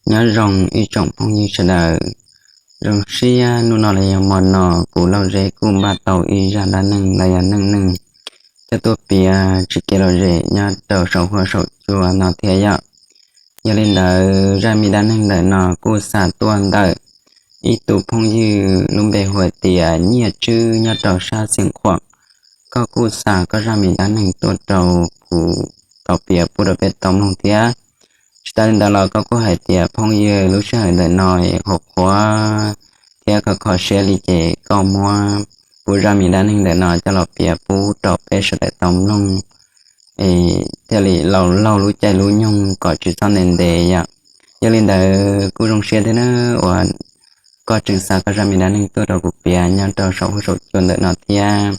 Nyob zoo ib tsoom phooj ywg sawv daws, zoo siab hnub no los yog hmo no kuv Lauj Zeb kuj npaj tau ib zaj dab neeg los yog neej neeg coj tuaj piav tsis kev lom zem nyob rau saum huab saum cua no thiab yom. Yog li ntawd zaj me dab neeg ntawm no kuj xa tuaj ntawm ib tug phooj ywg lub npe hu tias Nyiaj Tswb nyob rau sab Xeev Khuam. Koj kuj xa koj zaj me dab neeg tuaj rau kuv tau piav pub rau peb tau mloog thiab. Tsis tas li ntawd los koj kuj hais tias phooj ywg lub sij hawm ntawm no qhuav qhuav thiab kho kho siab li ces koj muab kuv zaj me dab neeg ntawm no coj los piav pub rau peb sawv daws tau mloog thiaj li laug laug lub caij lub nyoog kom tsis txhob ntev ntev yom. Yog li ntawd kuj zoo siab thiab na uas koj tseem xa koj zaj me dab neeg tuaj rau kuv piav nyob rau saum huab saum cua ntawm no thiab.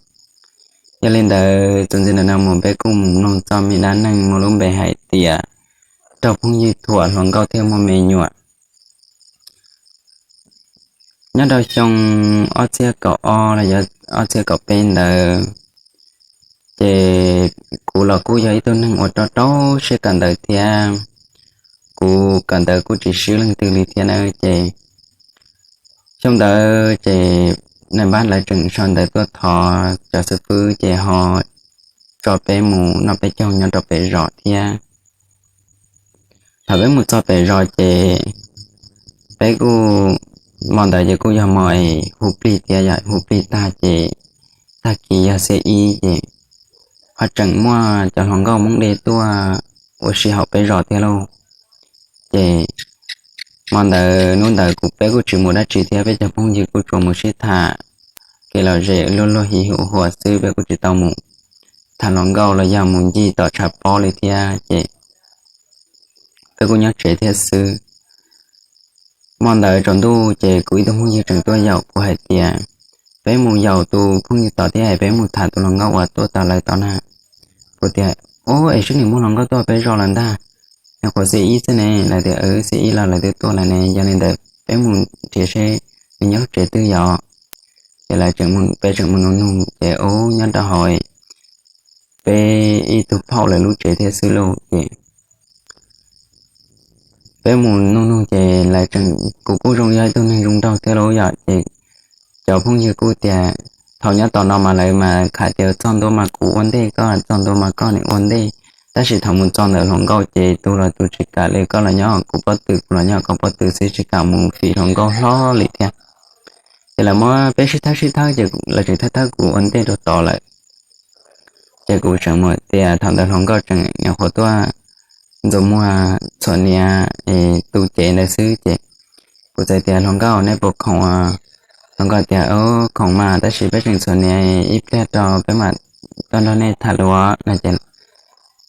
Yog li ntawd txuas ntxiv ntawm no mus peb kuj mus mloog txoj me dab neeg muaj lub npe hais tias raug phooj ywg thuam hluas nkauj thiaj muaj me nyuam. Nyob rau xyoo ob txhiab kaum ob los yog ob txhiab kaum peb ntawd, ces kuv los kuj yog ib tug neeg uas rau rau siab kawm ntawv thiab, kuv kawm ntawv kuj tsis swb leej twg li thiab na. Ces xyoo ntawd ces nais npab lawv tseem sau ntawv tuaj thov cov xib fwb ces ho tso peb mus noj peb caug nyob rau pem zos thiab. Thaum peb mus txog pem zos ces peb kuj, hmo ntawd ces kuj yog hmo hu plig thiab yom, hu plig tag ces tag kis yog xiab ib ces ho tseem muaj cov hluas nkauj Hmoob Dej tuaj ua si hauv peb zos thiab lauj. Ces hmo ntawd hnub ntawd kuv peb kuj tsis mus dab tsi thiab, peb cov phooj ywg kuj tsuas mus sib tham kev lom zem luag luag hi huv huas xwb, peb kuj tsis tau mus tham hluas nkauj los yog mus ncig tom tshav pob li thiab ces peb kuj nyob tsev thiab xwb. Hmo ntawd tsaus ntuj ces kuv ib tug phooj ywg tseem tuaj yaum kuv hais tias peb mus yaum tus phooj ywg tod thiab es peb mus tham tus hluas nkauj uas tuaj tau lawv tod na. Kuv tias, Ub, es sib nws muaj hluas nkauj tuaj peb zos lawm ntag, nws qhuav xiab ib xwb ne. Lawv tias, Xiab ib los lawv twb tuaj lawm ne, yog li ntawd peb mus nrhiav seb nws nyob lub tsev twg yom. Ces lawv tseem, peb tseem mus nug nug ces ub nyob rau hauv peb ib tug phauj lawv lub tsev thiab xwb lauj. Ces peb mus nug nug ces lawv tseem, kuv kuj zoo yog ib tug neeg zoo nraug thiab lauj yom, ces cov phooj ywg kuj tias, Thaum nyob tom no mas lawv mas kham tias txog ntua mas kuv ua ntej koj, txog ntua mas koj nim ua ntej. Tab sis thaum mus txog ntawm hluas nkauj ces tus los tus tsis kam li, koj los nyob kuv pob tw, kuv los nyob koj pob tw xwb, tsis kam mus fim hluas nkauj hlo li thiab. Ces lawv muab peb sib thawb sib thawb ces lawv tseem thawb thawb kuv ua ntej rau tod lawm. Ces kuv tseem mus tias thaum ntawd hluas nkauj tseem nyuam qhuav tuaj ntxuav muag txhuam hniav tu cev ntawd xwb ces kuv txawm tias, Hluas nkauj, nej puas khoom? Hluas nkauj tias, Khoom mas, tab sis peb tseem txhuam hniav, ib pliag rau peb mam tuaj nrog nej tham lus no. Ces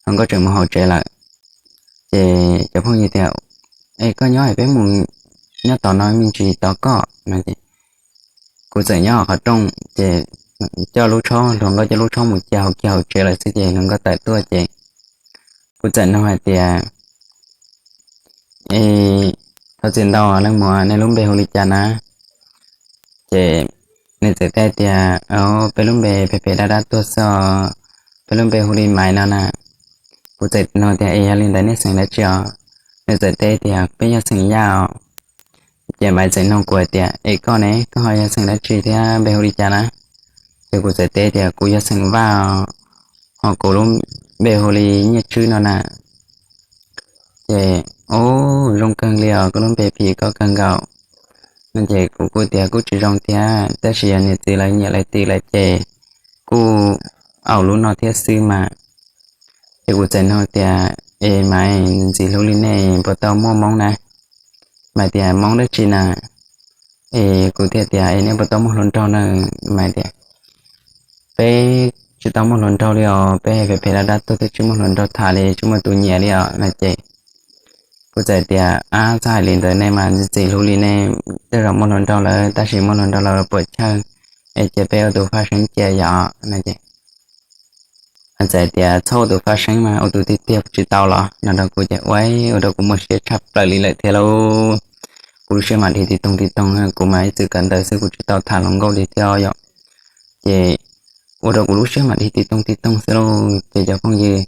hluas nkauj tseem mus hauv tsev lawm. Ces cov phooj ywg tias, Es koj nyob es peb mus nyob tom no me ntsis tos koj no. Kuv txawm nyob qhov rooj ces coj lub tshob, hluas nkauj coj lub tshob mus cia hauv kiag hauv tsev lawm xwb ces hluas nkauj tawm tuaj ces kuv txawm nug hais tias, Es thov txim ntau leej muam, nej lub npe hu li cas na? Ces nws txawm teb tias, Peb lub npe phem phem dab dab tuag xwb, peb lub npe hu li Maiv no na. Kuv txawm nug tias, Es yog li ntawd nej xeem dab tsi os? Nws txawm teb tias, Peb yog xeem Yaj os. Ces Maiv txawm nug kuv hais tias, Es koj ne, koj ho yog xeem dab tsi thiab npe hu li cas na? Ces kuv txawm teb tias, Kuv yog xeem Vaj os, ho kuv lub npe hu li Nyiaj Tswb no na. Ces, Ub, zoo kawg li os, koj lub npe phim koj kawg nkaus no. Ces kuv kuj tias, Kuj tsis zoo thiab, tab sis yog niam txiv lawv nyiam lawv tis lawm ces kuj au lub no thiab xwb mas. Ces kuv txawm nug tias, Es Maiv, ntxim hlub li nej puas tau muaj Hmoob na? Maiv tias, Hmoob dab tsi na? Es kuv thiaj tias, Es nej puas tau muaj hluas nraug na? Maiv tias, Peb tsis tau muaj hluas nraug li os, peb phem phem dab dab tuag twb tsis muaj hluas nraug tham li, tsis muaj tus nyiam li os no. Ces kuv txawm tias, Ab, txhob hais li ntawd, nej mas ntxim hlub li nej, tej zaum muaj hluas nraug lawm, tab sis muaj hluas nraug lawm puas chawj, es cia peb ua tus faj seeb cia yom no. Ces txawm tias, Txhob ua tus faj seeb mas ua tus tiag tiag tsis tau los no rau kuv. Ces ua, ua rau kuv muaj siab tshaj plaws li lawm thiab lauj. Kuv lub siab mas dhia tig toog tig toog, kuv mas ib txwm kawm ntawv xwb kuv tsis tau tham hluas nkauj li thiab yom. Ces ua rau kuv lub siab mas dhia tig toog tig toog xwb lauj. Ces cov phooj ywg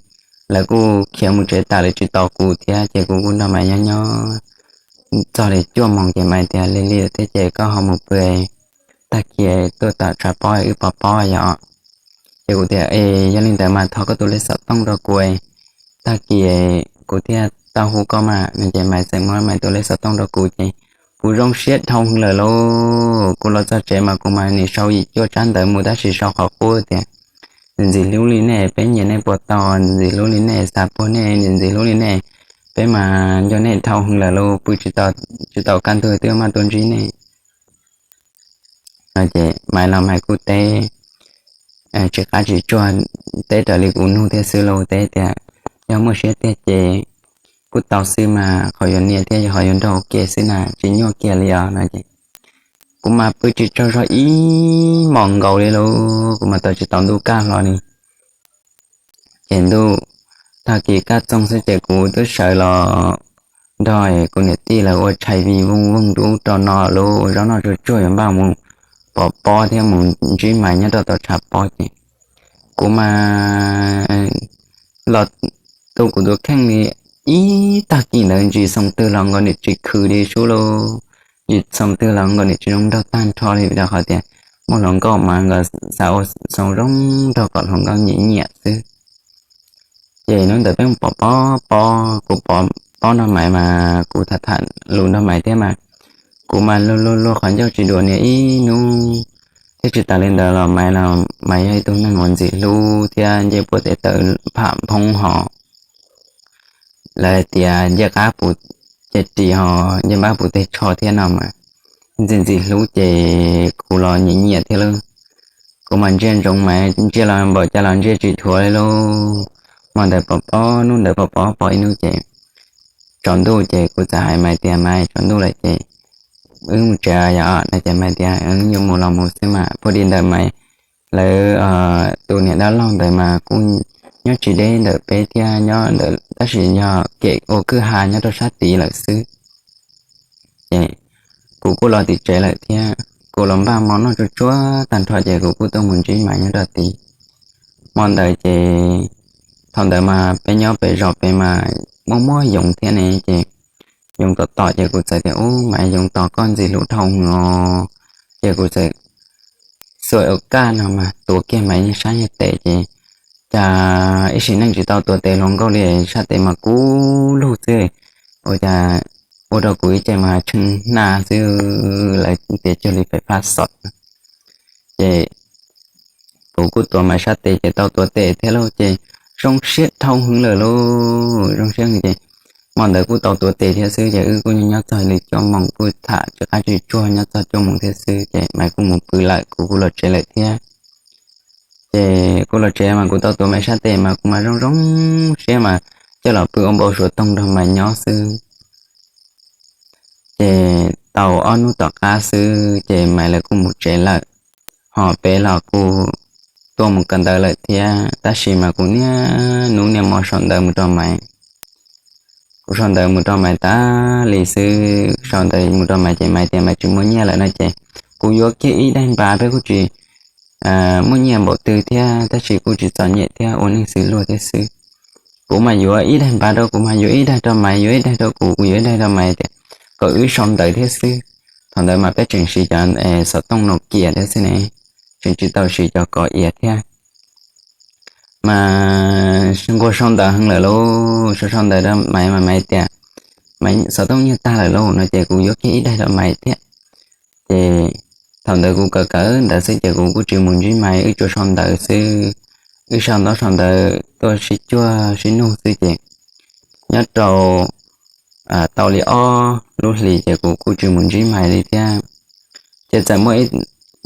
lawv kuj khiav mus tsev tas lawv tsis tos kuv thiab ces kuv kuj nrog Maiv nyob nyob txog li cuaj moos ces Maiv tias, Lig lig thiab ces koj ho mus pw, tag kis tuaj tom tshav pob wb pov pob yom. Ces kuv tias, Es yog li ntawd mas thov koj tus lej xov tooj rau kuv, tag kis kuv thiaj tau hu koj mas no. Ces Maiv txawm muab Maiv tus lej xov tooj rau kuv ces kuv zoo siab dhau lawm lauj. Kuv los txog tsev mas kuv mas nim sau yim cuaj tsab ntawv mus tab sis sau qhov qub tias, Ntxim hlub li nej, peb nyiam nej puas tau, ntxim hlub li nej, xav puag nej, ntxim hlub li nej, peb mas nco nej dhau lawm lauj, pw tsis tau kaj ntug twb maj tuaj ntsib nej. Ces Maiv los Maiv kuj teb tsis qab tsis tsuag, teb raws li kuv nug thiab xwb lauj. Teb tias, Yog muaj siab tiag ces kuj tau xwb mas, qhov yuav nias thiab qhov yuav nrog ua ke xwb na, tsis nyuaj kiag li os no. Ces kuv mas pw tsis tsaug zog ib hmos nkaus li lauj, kuv mas tau tsis tau ntuj kaj hlo li. Ces ntuj tag kis kaj txoog xwb ces kuv twb sawv los nrog kuv niam tij lawv ua tshais vij voog voog rau ub rau no lauj, ua zaub noj tsuag tsuag yuav npaj mus pov pob thiab mus ntsib Maiv nyob rau tom tshav pob ces kuv mas los tu kuv tus kheej li ib tag kis ntawd ntsis xoo twg los nkaus niam tsis khwv li sub lauj, ntsis xoo twg los nkaus niam tsis zoo nraug tag nrho li vim rau qhov tias muaj hluas nkauj mas nkawd xav ua xoo zoo nraug kom hluas nkauj nyiam nyiam xwb. Ces hnub ntawd peb mus pov pob, kuv pov pob nrog Maiv mas kuv tham tham lus nrog Maiv thiab mas kuv mas luag luag luag qhov ncauj tsis dua niam ib hnub. Thiab tsis tas li ntawd los Maiv los Maiv yog ib tug neeg uas ntxim hlub thiab ncej puab tes taw pham phoob hos, lawv hais tias ncej qab puv ceg ris hos ncej npab puv teg tsho thiab no mas ntxim ntxim hlub ces kuv los nyiam nyiam thiab lauj. Kuv mas ntsia ntsoov Maiv, ntsia los npaum cas los ntsia tsis dhuav li lauj. Hmo ntawd pov pob, hnub ntawd pov pob pov ib hnub ces tsaus ntuj ces kuv txawm hais Maiv tias, Maiv, tsaus ntuj lawm ces wb mus tsev yom no. Ces Maiv tias, Wb yuav mus los mus xwb mas. Puag di ntawd Maiv lawv tus niam dab laug ntawd mas kuj nyob tsis deb ntawm peb thiab, nyob ntawm tab sis yog kem ua kwj ha nyob rau sab tid lawm xwb. Ces kuv kuj los tim tsev lawm thiab, kuv los npaj mov noj tsuag tsuag tag nrho ces kuv kuj tuaj mus ntsib Maiv nyob rau tid. Hmo ntawd ces thaum ntawd mas peb nyob pem zos pem mas muaj muaj yoov thiab ne ces yoov tom tom ces kuv txawm tias, Ub, Maiv, yoov tom koj ntxim hlub dhau hwv os. Ces kuv txawm xuas ua kaj no mas tuav kiag Maiv sab nyuag tes ces cas ib sim neej tsis tau tuav tes hluas nkauj li, sab tes mas kub lug xwb, ua cas ua rau kuv ib ce mas tshee hnaj xwb, lawv tias cuag li fais fab xom. Ces kuv kuj tuav Maiv sab tes ces tau tuav tes thiab lauj ces zoo siab dhau hwv lawm lauj, zoo siab ces hmo ntawd kuj tau tuav tes thiab xwb ces wb kuj nyob txog li cuaj moos kuj tham tsis qab tsis tsuag nyob txog cuaj moos thiab xwb ces Maiv kuj mus pw lawm, kuv kuj los tsev lawm thiab. Ces kuv los tsev mas kuv tau tuav Maiv sab tes mas kuv mas zoo zoo siab mas coj los pw ua npau suav toog nrog Maiv nyob xwb. Ces tau ob hnub tom qab xwb ces Maiv lawv kuj mus tsev lawm, ho peb los kuj tuaj mus kawm ntawv lawm thiab. Tab sis mas kuv niaj hnub niaj hmo sau ntawv mus rau Maiv. Kuv sau ntawv mus rau Maiv tas li xwb, sau ntawv mus rau Maiv ces Maiv tias Maiv tsis muaj nyiaj lawm no ces kuv yuav kiag ib daim npav, peb kuj tsis muaj nyiaj npaum twg thiab tab sis kuj tsis txom nyem thiab ua neej xws luag thiab xwb. Kuv mas yuav ib daim npav rau, kuv mas yuav ib daim rau Maiv, yuav ib daim rau kuv, kuv yuav ib daim rau Maiv tias kom wb sau ntawv thiab xwb. Thaum ntawd mas peb tseem siv cov xov tooj Nokia thiab xwb ne, tseem tsis tau siv cov kov iav thiab. Mas nquag sau ntawv heev lawm lauj, sau sau ntawv rau Maiv mas Maiv tias Maiv xov tooj nyiag tag lawm lauj no ces kuv yuav kiag ib daim rau Maiv thiab. Ces thaum ntawd kuv kawm kawm ntawv xwb ces kuv kuj tsis mus ntsib Maiv, wb tsuas sau ntawv xwb. Wb sau ntaub sau ntawv tuaj sib cuag sib nug xwb ces nyob rau tau li ob lub hlis ces kuv kuj tsis mus ntsib Maiv li thiab. Ces txawm muaj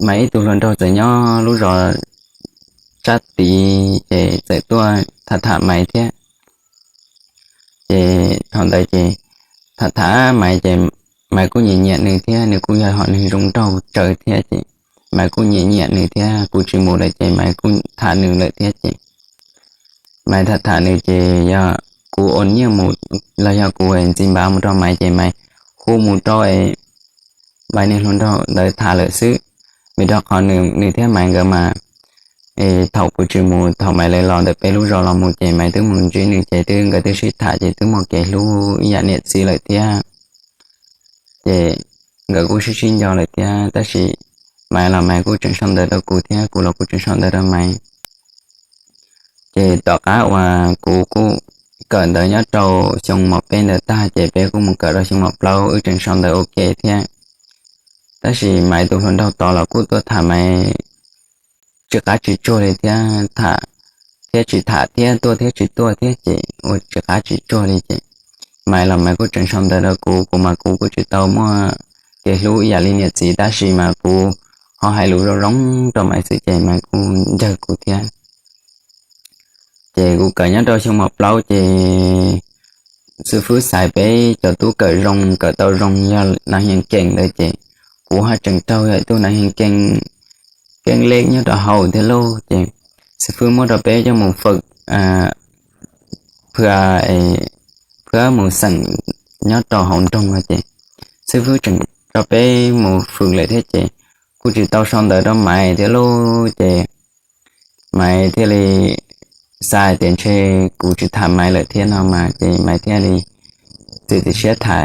Maiv ib tug hluas nraug txawm nyob lub zos sab tid ces txawm tuaj tham tham Maiv thiab. Ces thaum ntawd ces tham tham Maiv ces Maiv kuj nyiam nyiam nws thiab, nws kuj yog hom neeg zoo nraug tsawv thiab ces Maiv kuj nyiam nyiam nws thiab, kuv tsis mus lawm ces Maiv kuj tham nws lawm thiab ces Maiv tham tham nws ces yog kuv ua nyiaj mus los yog kuv ntxiv npav mus rau Maiv ces Maiv hu mus rau Maiv nws hluas nraug ntawd tham lawm xwb. Vim rau qhov nws thiab Maiv nkawd mas thaum kuv tsis mus, thaum Maiv lawv los ntawm peb lub zos los mus ces Maiv twb mus ntsib nws ces twb nkawd twb sib tham ces twb muaj kev hlub ib yam niam txiv lawm thiab. Ces nkawd kuj sib sib nco lawm thiab, tab sis Maiv los Maiv kuj tseem sau ntawv rau kuv thiab kuv los kuv tseem sau ntawv rau Maiv. Ces tom qab uas kuv kuj kawm ntawv nyob rau xyoo mos peb ntawd tag ces peb kuj mus kawm rau xyoo mos plaub wb tseem sau ntawv ua ke thiab. Tab sis Maiv tus hluas nraug tod los kuj tuaj tham Maiv tsis qab tsis tsuag li thiab, tham thiab tsis tham thiab, tuaj thiab tsis tuaj thiab ces ua tsis qab tsis tsuag li ces Maiv los Maiv kuj tseem sau ntawv rau kuv, kuv mas kuv kuj tsis tau muaj kev hlub ib yam li niam txiv tab sis mas kuv ho hais lus zoo zoo rau Maiv xwb ces Maiv kuj ncawg kuv thiab. Ces kuv kawm nyob rau xyoo mos plaub ces xib fwb xaiv peb cov tub kawm zoo kawm tau zoo yog nav hias kees ntawd ces kuv ho tseem raug yog ib tug nav hias kees keeb leb nyob rau hauv thiab lauj. Ces xib fwb muab rau peb coj mus fawm phwj mus xeem nyob rau hauv nroog no ces xib fwb tseem rau peb mus fwm lawm thiab ces kuj tsis tau sau ntawv rau Maiv thiab lauj. Ces Maiv thiaj li xav hais tias ntshe kuv tsis tham Maiv lawm thiab no mas ces Maiv thiaj li txiav txim siab tham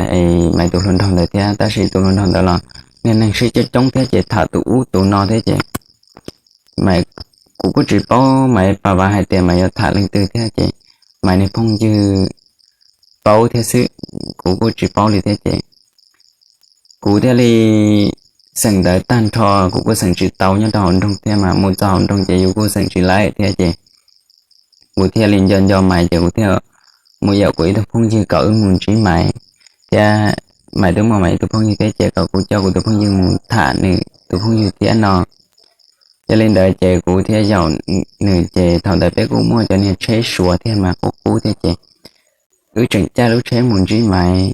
Maiv tus hluas nraug ntawd thiab. Tab sis tus hluas nraug ntawd los niag neeg sib coob coob thiab ces tham tus ub tus no thiab ces Maiv, kuv kuj tsis paub Maiv pas vav hais tias Maiv yuav tham leej twg thiab ces Maiv niag phooj ywg paub thiab xwb, kuv kuj tsis paub li thiab ces kuv thiaj li xeem ntawv tag nrho kuv kuj xeem tsis tau nyob rau hauv nroog thiab mas mus txog hauv nroog ces yus kuj xeem tsis laib thiab ces kuv thiaj li nco nco Maiv ces kuv thiaj mus yaum kuv ib tug phooj ywg kom wb mus ntsib Maiv thiab. Maiv twb muaj Maiv ib tug phooj ywg thiab ces kom kuv coj kuv tus phooj ywg mus tham nws tus phooj ywg thiab no. Yog li ntawd ces kuv thiaj yaum nws ces thaum ntawd peb kuj muaj cov niag tsheb Suav thiab mas qub qub thiab ces wb tseem caij lub tsheb mus ntsib Maiv.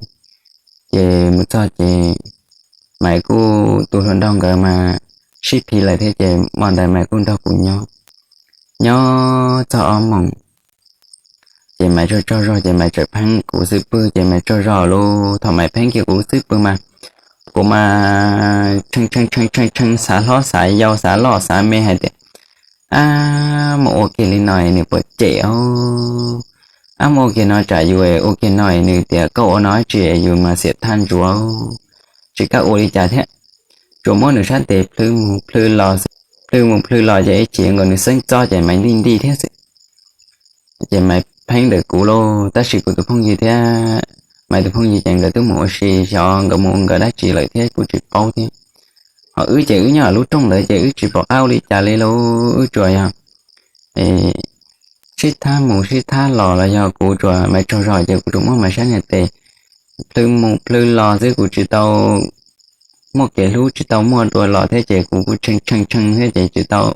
Ces mus txog ces Maiv kuj tus hluas nraug nkawd mas sib phiv lawm thiab ces hmo ntawd Maiv kuj nrog kuv nyob, nyob txog ob moos ces Maiv tsaug tsaug zog ces Maiv txawm pheeb kuv xub pwg ces Maiv tsaug zog lauj. Thaum Maiv pheeb kiag kuv xub pwg mas kuv mas tshee tshee tshee tshee tshee xav hlob xav yau xav loj xav me hais tias ab mus ua kiag li no nws puas cem os, ab mus ua kiag no tsam yus ua kiag no nws tias koj ua no tsis yus mas xiam thaj ntsuav, tsis kam ua li cas thiab. Tsuas muab nws sab tes plhws mus plhws los, plhws mus plhws los ces ib chim nkaus nws xeeb txob ces Maiv ntij ntij thiab xwb. Ces Maiv pheeb ntawm kuv lauj, tab sis kuv tus phooj ywg thiab Maiv tus phooj ywg ces nkawd twb mus ua si xyov nkawd mus ua nkawd dab tsi lawm thiab kuj tsis paub thiab. Ho wb ces wb nyob lub rooj ntawd ces wb tsis pom qab ua li cas li lauj, wb tsuas yog sib thab mus sib thab los los yog kuv tsuas Maiv tsaug zog ces kuv tsuas muab Maiv sab niag tes plhws mus plhws los xwb, kuv tsis tau muaj kev hlub tsis tau muaj dua los thiab ces kuv kuj tshee tshee tshee thiab ces tsis tau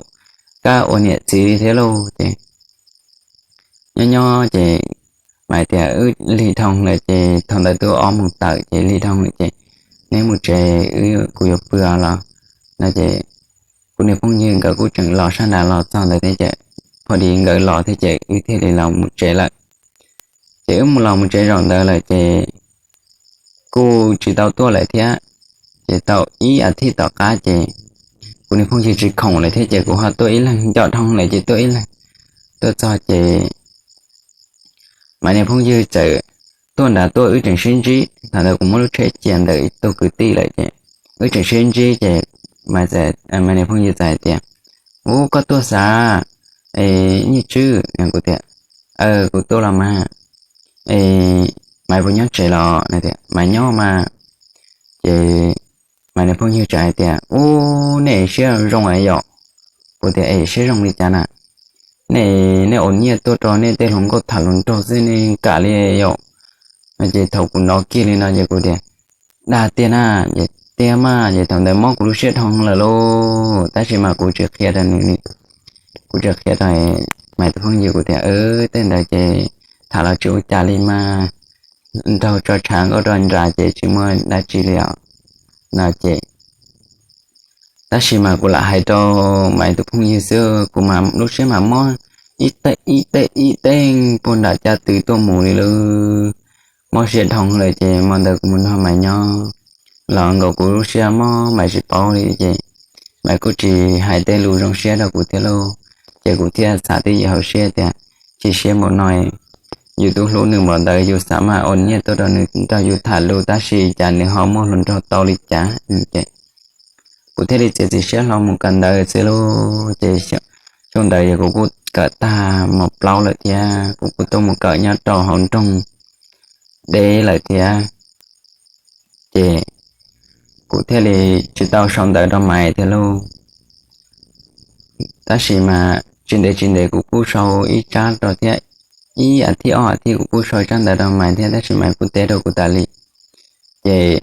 kam ua niam txiv li thiab lauj. Ces nyob nyob ces Maiv tias wb lig dhau lawm ces thaum ntawd twb ob moos tawm ces lig dhau lawm ces neb mus tsev, kuv yuav pw los no ces kuv niag phooj ywg nkawd kuj tseem los sab nraud los txog ntawd thiab ces pho di nkawd los thiab ces wb thiaj li los mus tsev lawm. Ces wb mus los mus tsev zaum ntawd lawm ces kuj tsis tau tuaj lawm thiab. Ces tau ib as thiv tom qab ces kuv niag phooj ywg tsis khoom lawm thiab ces kuv ho tuaj ib leeg, nco dhau lawm ces tuaj ib leeg. Tuaj txog ces Maiv niag phooj ywg txawm tuaj nrad tuaj, wb tseem sib ntsib, thaum ntawd kuv muab lub tsheb cia ntawm tus kwv tij lawm ces wb tseem sib ntsib ces Maiv niag phooj ywg txawm hais tias, ub, koj tuaj xav, es Nyiaj Tswb, kuv tias, kuv tuaj los mas, es Maiv puas nyob tsev los? Tias Maiv nyob mas. Ces Maiv niag phooj ywg txawm hais tias, ub, nej siab zoo yom? Kuv tias, es siab zoo li cas na? Nej, nej ua nyiaj tuaj rau nej tej hluas nkauj tham hluas nraug xwb nej kam li yom? Ces thaum kuv hnov kiag li no ces kuv tias, dag tiag na? Tiag mas. Ces thaum ntawd mob kuv lub siab dhau lawm lauj, tab sis mas kuv tsis qhia rau nws, kuv tsis qhia rau Maiv tus phooj ywg, kuv tias, tej ntawd ces tham los tsis ua cas li mas, nraug tso tshav nkauj rau nram ces tsis muaj dab tsi li os no ces. Tab sis mas kuv lam hais rau Maiv tus phooj ywg xwb, kuv mas lub siab mas mob ib teg ib teg ib teg puag nram caj tw tuaj mus li lawm. Mob siab dhau lawm ces hmo ntawd kuv mus nrog Maiv nyob los nkaus kuv lub siab mob Maiv tsis paub li ces Maiv kuj tsis hais tej lus zoo siab rau kuv thiab lauj. Ces kuv thiaj xav twj ywm hauv siab tias, chim siab npaum no, yus tus hlub nws npaum ntawd, yus xav mas ua nyiaj tuaj rau nws nrog yus tham lus, tab sis cas nws ho muaj hluas nraug tau li cas? Kuv thiaj li txiav txim siab hlo mus kawm ntawv xwb lauj. Ces xyoo ntawd yog kuv kuj kawm tag mos plaub lawm thiab, kuv kuj tuaj mus kawm nyob rau hauv nroog deb lawm thiab, ces kuv thiaj li tsis tau sau ntawv rau Maiv thiab lauj. Tab sis mas tsis ntev tsis ntev kuv kuj sau ib tsab rau thiab, ib as thiv ob as thiv kuv kuj sau tsab ntawv rau Maiv thiab, tab sis Maiv kuj teb rau kuv tas li. Ces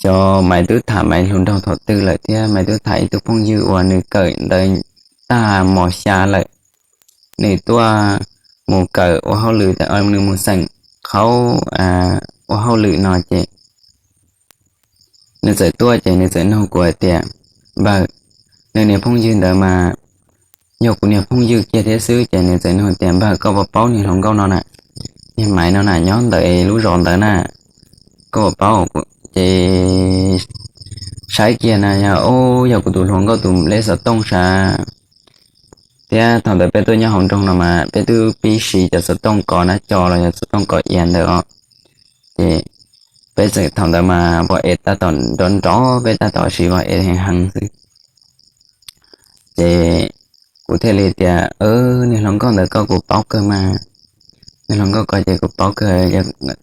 xyov Maiv twb tham Maiv hluas nraug thaum twg lawm thiab, Maiv twb tham ib tug phooj ywg uas nws kawm ntawv tag mos xya lawm, nws tuaj mus kawm ua hauj lwm, nws mus xeem qhaub ua hauj lwm no ces nws txawm tuaj ces nws txawm nug kuv hais tias, Npawg, nws niag phooj ywg ntawd mas yog kuv niag phooj ywg kiag thiab xwb. Ces nws txawm nug tias, Npawg, koj puas paub niag hluas nkauj no na, niag Maiv no na, nyob ntawm lub zos ntawd na, koj puas paub? Ces saib kiag na, yog, yog kuv tus hluas nkauj tus lej xov tooj sav. Thiab thaum ntawd peb tuaj nyob hauv nroog no mas peb twb pib siv cov xov tooj kov nab co los yog xov tooj kov iav ntawd os. Ces peb txawm thaum ntawd mas vos es tab tom nrov nrov, peb tab tom siv vos es heev heev xwb. Ces kuv thiaj li tias, Niag hluas nkauj ntawd koj kuv paub kawg mas. Niag hluas nkauj ko ces kuv paub kawg,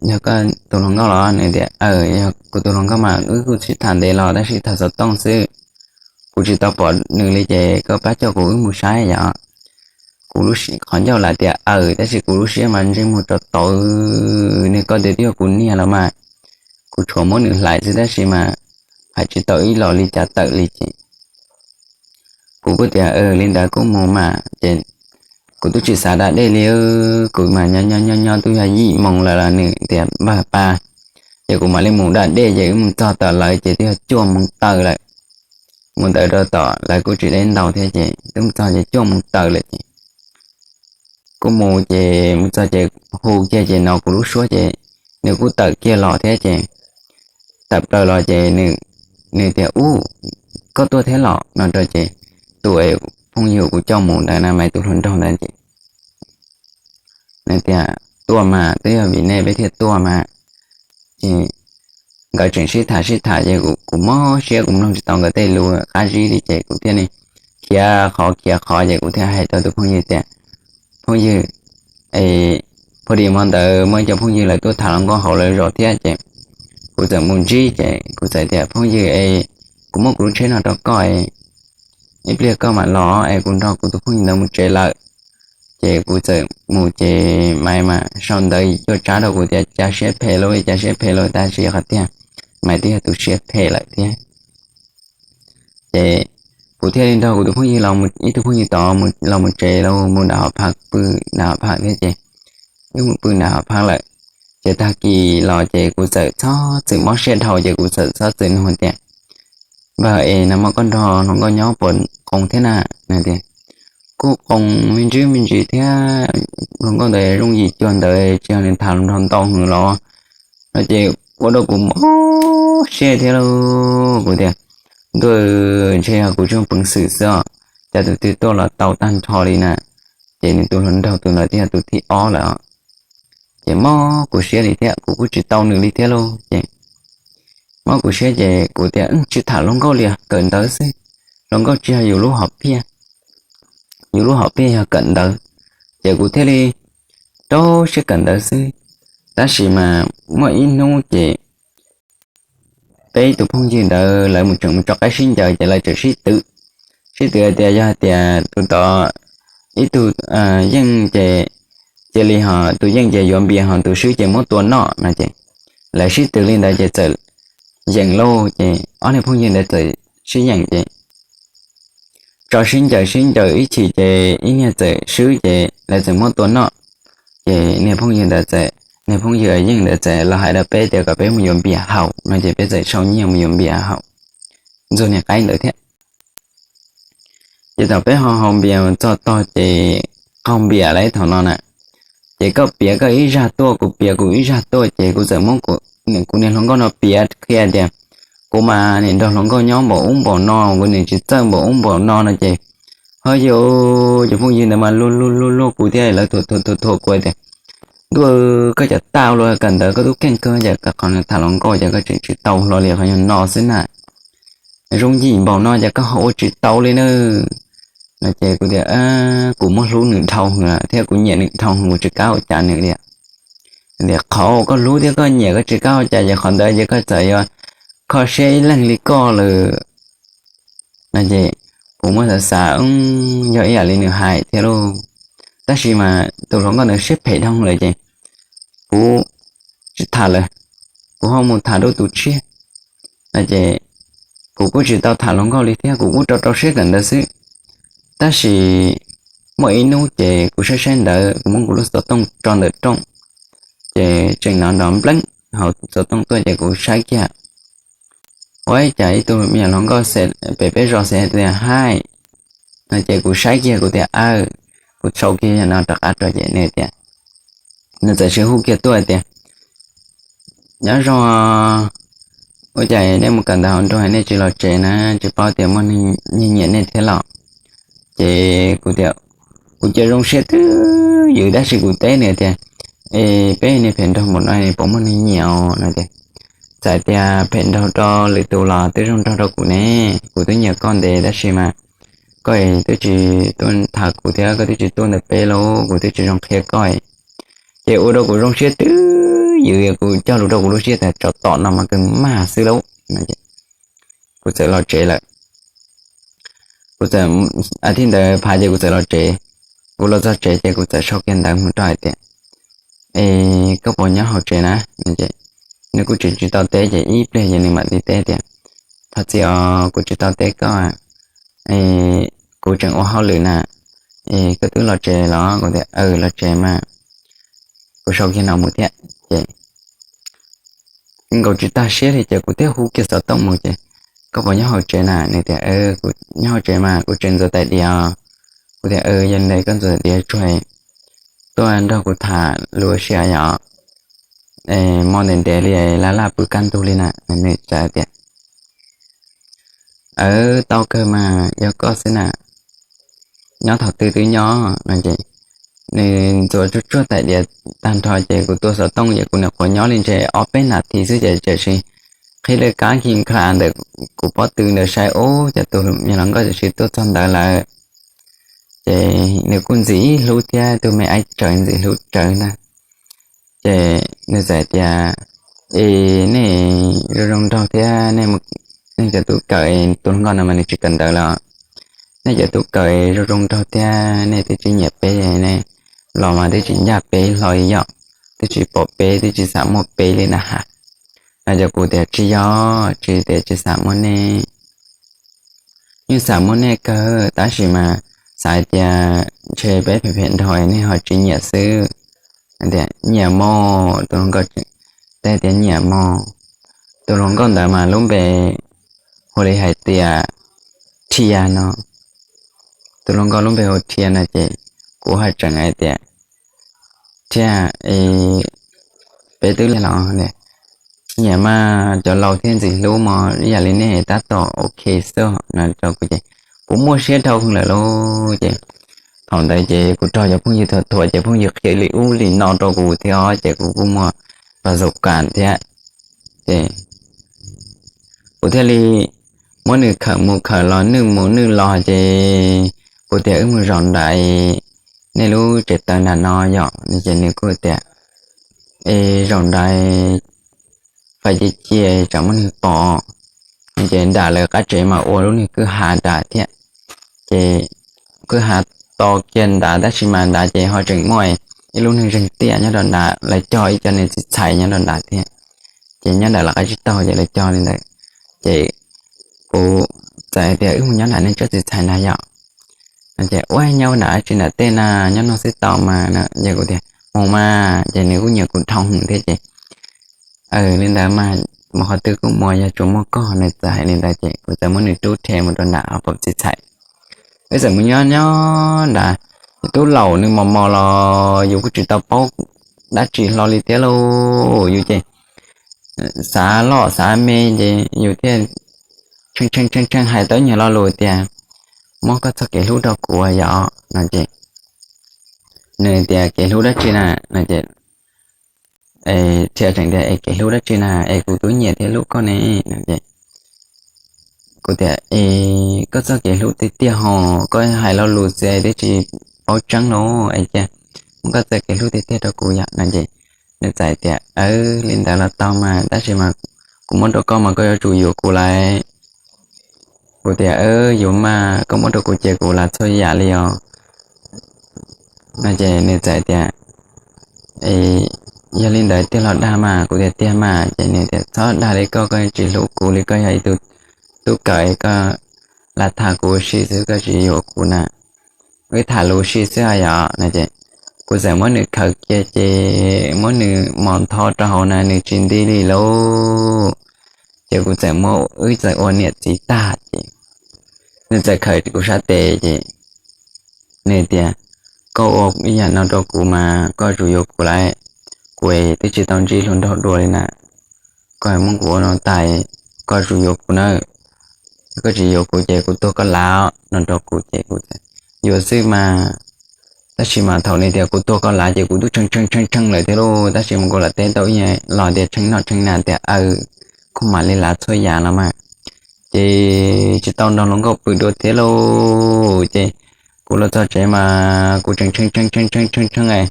yog koj tus hluas nkauj los? Nws tias, Aw, yog kuv tus hluas nkauj mas, wb kuj sib tham ntev los tab sis tham xov tooj xwb. Kuv tsis tau pom nws li ces koj pab coj kuv wb mus saib yom. Kuv lub siab, qhov ncauj lam tias aw tab sis kuv lub siab mas ntsej muag rov tauv, niag ko tias twb yog kuv niag los mas, kuv tshuav muab nws hlais xwb tab sis mas hais tsis tau ib los li cas tawm li ces kuv kuj tias, Li ntawd kuj mus mas. Ces kuv twb tsis xav da dej li, kuv mas nyob nyob nyob nyob twb yog yim moos lawm los nws tias, Npawg, pab. Ces kuv mam li mus da dej ces wb mus txog tom lawv ces twb yog cuaj moos tawm lawm. Mus ntawd rau tom lawv kuj tsis deb ntau thiab ces twb mus txog ces cuaj moos tawm lawm ces kuj mus ces mus txog ces hu kiag ces no kuv lub suab ces nws kuj tawm kiag los thiab ces tawm plaws los ces nws tias, Ub, koj tuaj thiab los? No rau ces tus phooj ywg kuv coj mus ntawd na, mas tus hluas nraug ntawd ces nws tias, Tuaj mas, twb yog vim nej peb thiaj tuaj mas. Ces nkawd tseem sib tham sib tham ces kuv mob siab kuv mloog tsis tau nkawd tej lus qab zib li ces kuv thiaj li khiav qhov khiav qhov ces kuv thiaj hais rau tus phooj ywg tias, Phooj ywg, e, pho di hmo ntawd muaj ib co phooj ywg lawv tuaj tham hluas nkauj hauv lawv zos thiab ces kuv txawm mus ntsib ces kuv txawm tias, Phooj ywg, e, kuv muab kuv lub tsheb no rau koj, ib pliag koj mam los es kuv nrog kuv tus phooj ywg ntawd mus tsev lawm. Ces kuv txawm mus ces Maiv mas sau ntawv cuaj tsab rau kuv tias, Cas siab phem lauj, cas siab phem lauj, tab sis qhov tiag Maiv twb yog tus siab phem lawm thiab. Ces kuv thiaj li nrog kuv tus phooj ywg los, ib tug phooj ywg tod los mus tsev, los mus nram hov phaj, pw nram hov phaj thiab ces wb mus pw nram hov phaj lawm. Ces tag kis los ces kuv txawm txhob txwm mob siab dhau ces kuv txawm txhob txwm nug tias, Npawg, es nag hmo koj nrog hluas nkauj nyob puas qoos thiab na? Nws tias, Kuj qoos me ntsis me ntsis thiab, hluas nkauj ntawd zoo yim cuag ntawd, tsis yog nws tham nrog ntau heev los? No ces ua rau kuv mob siab thiab lauj. Kuv tias, Ntuj, ntshe yog kuv tsuj peev xwm xwb os, cas tus twg tuaj los tau tag nrho li na. Ces nws tus hluas nraug tus ntawd thiaj yog tus thib ob lawm os. Ces mob kuv siab li thiab, kuv kuj tsis tau nws li thiab lauj. Ces mob kuv siab ces kuv tias, Tsis tham hluas nkauj li, kawm ntawv xwb. Hluas nkauj tsis yog yus lub hom phiaj, yus lub hom phiaj yog kawm ntawv. Ces kuv thiaj li rau siab kawm ntawv xwb. Tab sis mas muaj ib hnub ces peb ib tug phooj ywg ntawd lawv mus tseem mus tso qaib sib ncaws ces lawv tseem sib twv, sib twv hais tias yog hais tias tus tod, ib tug yeej ces cia li ho, tus yeej ces yuav npias ho tus swb ces muab tua noj no ces lawv sib twv li ntawd ces txawm yeem lauj. Ces ob niag phooj ywg ntawd txawm sib yeem ces tso sib ncaws sib ncaws ib chim ces ib niag txawm swb ces lawv txawm muab tua noj. Ces niag phooj ywg ntawd txawm, niag phooj ywg yeej ntawd txawm los hais rau peb tias kom peb mus yuav npias haus no ces peb txawm sau nyiaj mus yuav npias haus ntxuag niag qaib ntawd thiab. Ces thaum peb ho haus npias txog tog ces qaug npias lawm thaum no na, ces koj piav koj ib zaj tuaj, kuv piav kuv ib zaj tuaj ces kuv txawm muab kuv niag hluas nkauj no piav qhia tias kuv mas nim nrog hluas nkauj nyob npaum ub npaum no, kuv nim tsis txawj npaum ub npaum no no ces ho yus cov phooj ywg ntawd mas luag luag luag luag kuv thiab lawv thuam thuam thuam kuv tias Ntuj, koj cov tau los kawm ntawv koj tub keej kawg, ces koj qhov tham hluas nkauj ces koj tseem tsis tau hlo li, qhov yog no xwb na. Zoo yim npaum no ces koj ho ua tsis tau li na. No ces kuv tias, kuv muab hlub nws dhau heev lawm thiab kuv nyiam nws dhau heev, kuv tsis kam ua cas nws li. Tias qhov uas koj hlub thiab koj nyiam koj tsis kam ua cas ces qhov ntawd ces koj txawm yuav kho siab ib leeg li koj lawm. No ces kuv muab xav xav, yog ib yam li nws hais thiab lauj. Tab sis mas tus hluas nkauj ntawd siab phem dhau lawm ces kuv tsis tham lawm, kuv ho mus tham dua tus tshiab. No ces kuv kuj tsis tau tham hluas nkauj li thiab, kuv kuj rau rau siab kawm ntawv xwb. Tab sis muaj ib hnub ces kuv saib saib ntawv, kuv muab kuv lub xov tooj tso ntawm rooj, ces tseem hnov nrov npleeb hauv xov tooj tuaj ces kuv saib kiag. Ua cas ib tug me nyuam hluas nkauj pem peb zos xav tias hi. No ces kuv saib kiag kuv tias aw, kuv sau kiag yam no rov qab rau ces nws tias, nws txawm sib hu kiag tuaj tias, nyob zoo, ua cas nej mus kawm ntawv hauv nroog nej tsis los tsev na, tsis paub tias muaj neeg nyiam nej thiab los? Ces kuv tias, kuv cia zoo siab twb ywm tab sis kuv teb nws tias, es peb niag phem nraug npaum no puas muaj neeg nyiam os no ces, txawm tias phem nraug rau lwm tus los twb zoo nraug rau kuv ne, kuv twb nyiam koj ntev tab sis mas koj twb tsis tuaj tham kuv thiab koj twb tsis tuaj ntawm peb lauj, kuv twb tsis zoo qhia koj. Ces ua rau kuv zoo siab twb ywm, kuv cog lus rau kuv lub siab tias tsov tom no mas kawg mag xwb lauj. Kuv txawm los tsev lawm. Kuv txawm, a thiv ntawd phav ces kuv txawm los tsev. Kuv los txog tsev ces kuv txawm sau kiag ntawv mus rau hais tias, es koj puas nyob hauv tsev na? Nws kuj tsis tsis tau teb ces ib pliag ces nws mam li teb tias, thov txim os, kuv tsis tau teb koj, kuv tseem ua hauj lwm na. Es koj twb los tsev los? Kuv tias aw, los tsev mas. Kuv sau kiag no mus thiab ces nkaus tsis tag siab li ces kuv thiaj hu kiag xov tooj mus ces, koj puas nyob hauv tsev na? Nws tias, nyob hauv tsev mas kuv tseem ntxuav tais diav. Kuv tias, yog li ntawd koj ntxuav tais diav tsuag tuaj nrog kuv tham lus ua si yom, hmo ntev ntev li laj laj pw kaj ntug li na. Nws txawm tias, aw, tau kawg mas, yog koj xwb na, nyob thaum twg twb nyob no ces nws ntxuav tsuag tsuag tais diav tag nrho ces kuv tua xov tooj ces kuv nyuam qhuav nyob li ntshe ob peb nas this xwb ces tam sim qhib laj kab khi nkha ntawm kuv pob tw ntawd saib ub cas tus me hluas nkauj tam sim tuaj txog ntawd lawm. Ces nws kuj ntxim hlub thiab, tus me aib tsawv ntxim hlub tsawv ntag. Ces nws txawm tias, es nej zoo zoo nraug thiab, nej cov tub kawm, tus hluas nkauj no mas nws tsis kawm ntawv lawm, nej cov tub kawm zoo zoo nraug thiab nej twb tsis nyiam peb, nej los mas twb tsis ncaj peb hlo li yom, twb tsis pom peb, twb tsis xav muaj peb li na has. No ces kuv tias tsis yog, tsis tias tsis xav muaj nej, yeej xav muaj nej kawg tab sis mas xav hais tias ntshe peb phem phem nraug nej ho tsis nyiam xwb. Tias nyiam mog, tus hluas nkauj teb tias nyiam mog. Tus hluas nkauj ntawd mas lub npe hu li hais tias Thia no. Tus hluas nkauj lub npe hu Thia no ces kuv haj tseem hais tias, Thia, peb twb li los nyiam mas cov laus thiaj ntxim hlub mog, ib yam li nej tab tom ok xwb no rau kuv ces kuv muaj siab dhau heev lawm lauj. Ces thaum ntawd ces kuv raug cov phooj ywg thuam thuam ces phooj ywg qhia li ub li no rau kuv thiab ces kuv kuj muaj pas zaum kam thiab. Ces kuv thiaj li muab nws khawm mus khawm los, nwj mus nwj los ces kuv tias wb mus zaum nram nej lub tsev taw nram no yom. Ces nws kuj tias, es zaum nram fais cia cia tsam muaj neeg pom. Ces nram lawv qab tsev mas ua lub niag kwj ha nram thiab. Ces kwj ha to kiag nrad tab sis mas nrad ces ho tseem muaj ib lub niag zeeg tiaj nyob rau nrad, lawv cog ib co niag txiv txhais nyob rau nrad thiab. Ces nyob nram lawv qab tsib taug ces lawv cog li ntawd. Ces kuv txawm hais tias wb mus nyob nram nej tsob txiv txhais nrad yom. Ces ua nyob nram dab tsi nram tej na, nyob no xwb tau mas. Ces kuv tias mus mas, ces nws kuj nyiam kuv dhau heev thiab ces, li ntawd mas mus qhov twg kuj mus, yog tsuas muaj koj. Nws txawm hais li ntawd ces kuv txawm muab nws rub rhe mus rau nram pom txiv txhais. Wb txawm mus nyob nyob nrad, tub laus nws mos mos los yus kuj tsis tau paub dab tsi hlo li thiab lauj. Yus ces xav loj xav me ces yus thiaj tshee tshee tshee hais tau nyuag lo lus tias, muab koj txoj kev hlub rau kuv yom no ces nws tias kev hlub dab tsi na no ces Thiaj tseem tias, Es kev hlub dab tsi na, es kuv twb nyiam thiab hlub koj ne. Kuv tias, Es koj txoj kev hlub tiag tiag ho, koj hais lo lus xwb twb tsis paub tseeb los es cia muab koj txoj kev hlub tiag tiag rau kuv yom no ces nws txawm tias, Aws, li ntawd los tau mas, tab sis mas kuv muab rau koj mas koj yuav tsum yuav kuv lawm. Kuv tias, Yuav mas, koj muab rau kuv ces kuv lam txhua yam li os no ces nws txawm tias, Yog li ntawd tiag los dag mas? Kuv tias, Tiag mas. Ces nws tias, Txhob dag li koj, koj tsis hlub kuv li, koj yog ib tug tub kawm, koj lam tham kuv ua si xwb, koj tsis yuav kuv na. Wb tham lus ua si xwb os yom no ces kuv txawm muab nws khaws kiag ces muab nws mos ntho rau hauv na, nws tsis nti li lauj. Ces kuv txawm muab, wb txawm ua niam txiv tag ces nws txawm khaws kuv sab tes ces nws tias, Koj ua ib yam no rau kuv mas koj yuav tsum yuav kuv lawm. Kuv twb tsis tau ntsib hluas nraug dua li na, koj muab kuv ua no tas, koj yuav tsum yuav kuv nawb. Koj tsis yuav kuv ces kuv tuag koj lav no rau kuv ces kuv tias, Yuav xwb mas. Tab sis mas thaum nws tias kuv tuag koj lav ces kuv twb tshee tshee tshee tshee lawm thiab lauj, tab sis mas kuv lam teb tau ib los tias tshee noj tshee na tias, Aws, kuv mam li lav txhua yam los mas. Ces tsis tau nrog hluas nkauj pw dua thiab lauj. Ces kuv los txog tsev mas kuv tseem tshee tshee tshee tshee tshee tshee,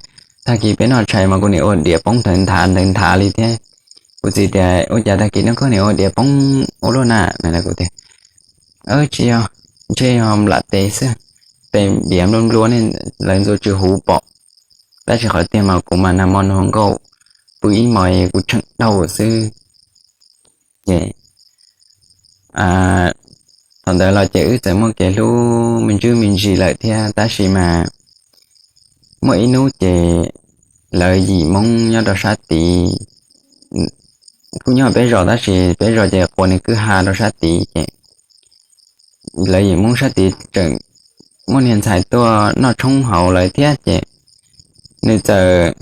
tag kis peb noj tshais mas kuv niam ua diav poob nthawv nthav nthawv nthav li thiab. Kuv txiv tias, Ua cas tag kis no koj niam ua diav poob ua luaj na? Kuv tias, Tsis yog, ntshe yog nplam tes xwb, tes diav nplua nplua ne, lawv ntxuav tsis huv pom. Tab sis qhov tiag mas kuv mas nag hmo nrog hluas nkauj pw ib hmos kuv tshee dhau xwb. Ces thaum ntawd los ces wb txawm muaj kev hlub me ntsis me ntsis lawm thiab, tab sis mas muaj ib hnub ces lawv yim Hmoob nyob rau sab tid, kuj nyob peb zos tab sis peb zos ces quas niag kwj ha rau sab tid ces lawv yim Hmoob sab tid tseem muaj niag ntxhais tuaj noj tshoob hauv lawv thiab ces nws txawm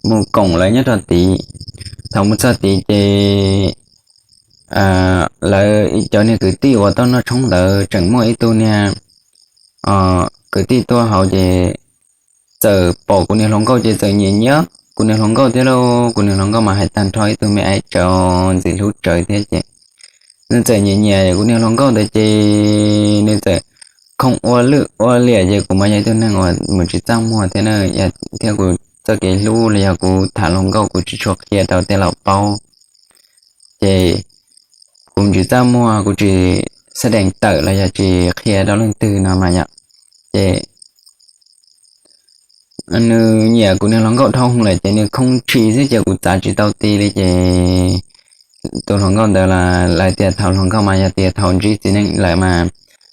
mus koom lawv nyob rau tid. Thaum mus txog tid ces lawv cov niag kwv tij uas tuaj noj tshoob ntawd tseem muaj ib tug niag kwv tij tuaj hauv ces txawm pom kuv niag hluas nkauj ces txawm nyiam nyiam kuv niag hluas nkauj thiab lauj. Kuv niag hluas nkauj mas hais tag nrho ib tug me aiv tsawv ntxim hlub tsawv thiab ces nws txawm nyiam nyiam kuv niag hluas nkauj ntawd ces nws txawm khoo ua lwj ua liam ces kuv mas yog ib tug neeg uas mus tsis txaj muag thiab na, thiab kuv txoj kev hlub los yog kuv tham hluas nkauj kuv tsis tshua qhia rau tej laus paub. Ces kuv tsis txaj muag, kuv tsis xab dees tawm los yog tsis qhia rau leej twg no mas yom. Ces nws nyiam kuv niag hluas nkauj dhau hwv lawm ces nws khoo tshis xwb ces kuv txav tsis tau ti li ces tus hluas nkauj ntawd los lawv tias thaum hluas nkauj mas yog tias thaum ntsib txiv neej lawm mas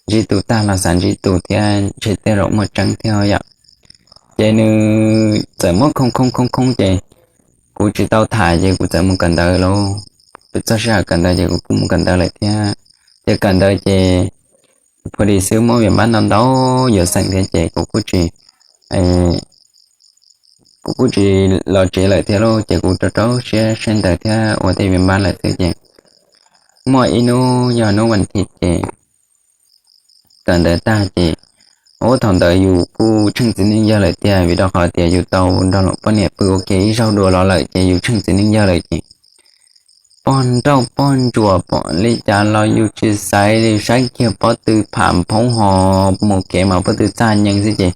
ntsib tus tag los xav ntsib tus thiab ntshe tej zaum muaj tseeb thiab yom. Ces nws txawm muab khoo khoo khoo khoo ces kuv tsis tau tham ces kuv txawm mus kawm ntawv lauj. Txog sij hawm kawm ntawv ces kuv kuj mus kawm ntawv lawm thiab. Ces kawm ntawv ces pha dis xwb muab vias npab ntau ntau yuav xeem thiab ces kuv kuj tsis kuv kuj tsis los tsev lawm thiab lauj, ces kuv rau rau siab saib ntawv thiab ua tej vias npab lawm xwb ces muaj ib hnub yog hnub vas thiv ces kawm ntawv tag ces ub thaum ntawd yus kuj tsheej txiv neej yawg lawm tiag vim rau qhov tias yus tau nrog poj niam pw ua ke ib zaug dua los lawm ces yus tsheej txiv neej yawg lawm ces pog nrauj pog ntsuam pom li cas los yus tsis xaiv li, saib kiag pob tw pham phoob ho mus kev mas pob tw txaj nyeeg xwb ces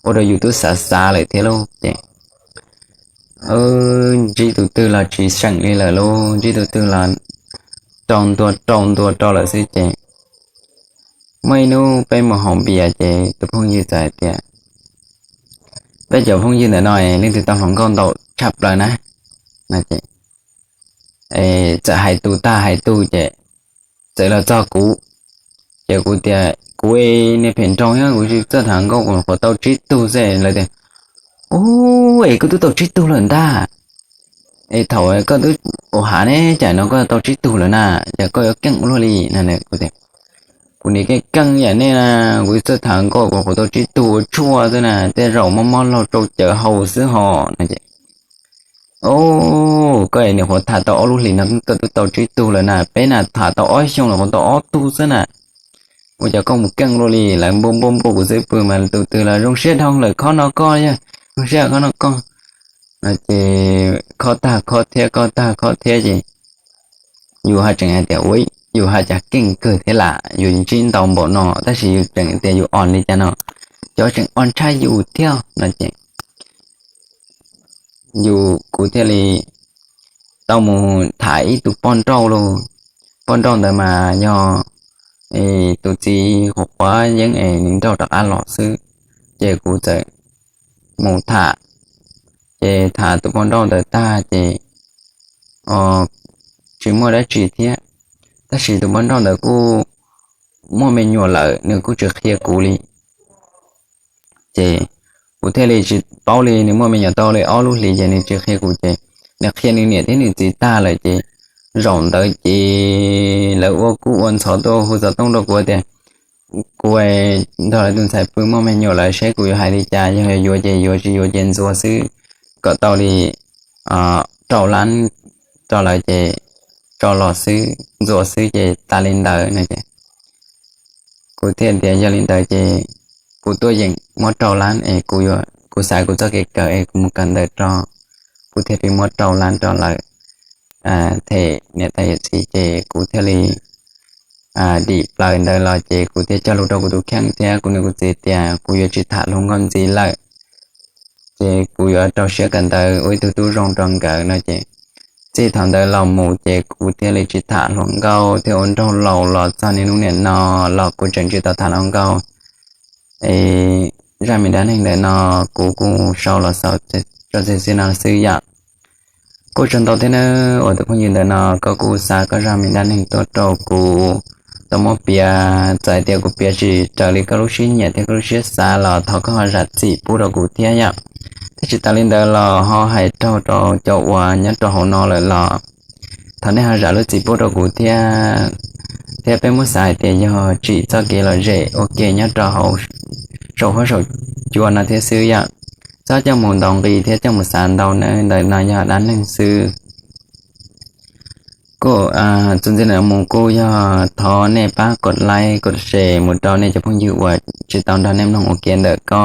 ua rau yus twb xav xav lawm thiab lauj ces ntsib tus twg los tsis seem li lawm lauj, ntsib tus twg los rau ntua rau ntua rau lawm xwb ces muaj ib hnub peb mus haus npias ces tus phooj ywg txawm hais tias peb cov phooj ywg ntawm no leej twg tau hluas nkauj ntau tshaj plaws na. Txawm hais tus tag hais tus ces txawm los txog kuv ces kuv tias kuv niag phem nraug thiab kuv tsis txawj tham hluas nkauj, kuv nyuam qhuav tau tsib tug xwb. Lawv tias ub, es koj twb tau tsib tug lawm ntag, es thaum koj twb ua hav ne cas no koj tau tsib tug lawm na, cas koj yuav keej ua luaj li na. Kuv tias kuv niag keej keej yam nej na, kuv txawj tham hluas nkauj kuv nyuam qhuav tau tsib tug ua tshuaj xwb na, tej zaum mob mob laug rau cawv haus xwb ho no ces o, koj es nyuam qhuav tham tau ob lub hlis no koj twb tau tsib tug lawm na, peb na tham tau ob xyoos los nyuam qhuav tau ob tug xwb na. Ua cas koj mus keej luaj li? Lawv npua npua npua kuv xwb pw mas tus twg los zoo siab dhau lawm khob no koj, zoo siab khob no koj. no ces khob tag khob thiab, khob tag khob thiab ces yus haj tseem hais tias ua, yus haj cas keej kawg thiab lam yus ntsib ntau npaum no, tab sis yus tseem tias yus o li cas no, cov tseem o ntshai yus thiab no ces yus, kuv thiaj li tau mus tham ib tug poj nrauj lauj. Poj nrauj ntawd mas yog tus txiv quav quav yeeb es nws nrauj rov qab los xwb. Ces kuv txawm mus tham, ces tham tus poj nrauj ntawd tag ces tsis muaj dab tsi thiab. Tab sis tus poj nrauj ntawd kuj muaj me nyuam lawm, nws kuj tsis qhia kuv li. Ces kuv thiaj li tsis paub li, nws muaj me nyuam tau li ob lub hlis ces nws tsis qhia kuv ces nws qhia nws niam thiab nws txiv tag lawm ces zaum ntawd ces lawv ua kub ua ntxhov tuaj hu xov tooj rau kuv tias kuv nrog lawv tus ntxhais pw muaj me nyuam lawm, seb kuv yuav hais li cas, yog yuav ces yuav, tsis yuav ces ntxuav xwb, kom tau li rau lab rau lawv ces tso los xwb, ntxuav xwb ces tas li ntawd no ces kuv thiaj tias yog li ntawd ces kuv tuaj yeem muab rau lab es kuv xav kuv txoj kev kawm es kuv mus kawm ntawv rau, kuv thiaj li muab rau lab rau lawv them niam tais yawm txiv ces kuv thiaj li dim plaws ntawd los ces kuv thiaj cog lus rau kuv tus kheej thiab kuv niam kuv txiv tias kuv yuav tsis tham hluas nkauj ntxiv lawm, ces kuv yuav rau siab kawm ntawv ua ib tug tub zoo rau nkawd no ces txij thaum ntawd los mus ces kuv thiaj li tsis tham hluas nkauj thiab ua nraug laus los txog niaj hnub niam no los kuv tseem tsis tau tham hluas nkauj. Es zaj me dab neeg ntawm no kuv kuj sau los xaus tso tseg xwb no xwb yom. Kuj tsaug ntau thiab nawb uas tus phooj ywg ntawm no koj kuj xa koj zaj me dab neeg tuaj rau kuv tau muab piav, txawm hais tias kuv piav tsis raws li koj lub siab nyiam thiab koj lub siab xav los thov koj ho zam txim pub rau kuv thiab yom. Thiab tsis tas li ntawd los ho hais raug rau cov uas nyob rau hauv no lawm los thov nej ho zam lub txim pub rau kuv thiab. Thiab peb muab xav hais tias yog tsim txoj kev lom zem ua ke nyob rau hauv saum huab saum cua no thiab xwb yom. Txhob coj mus ntaus nqi thiab coj mus xav ntau nawb, ntawm no yog dab neeg xwb. Kuj txuas ntxiv ntawm no mus kuj yog thov nej pab kov like kov share mus rau nej cov phooj ywg uas tsis tau nrog nej mloog ua ke ntawm ko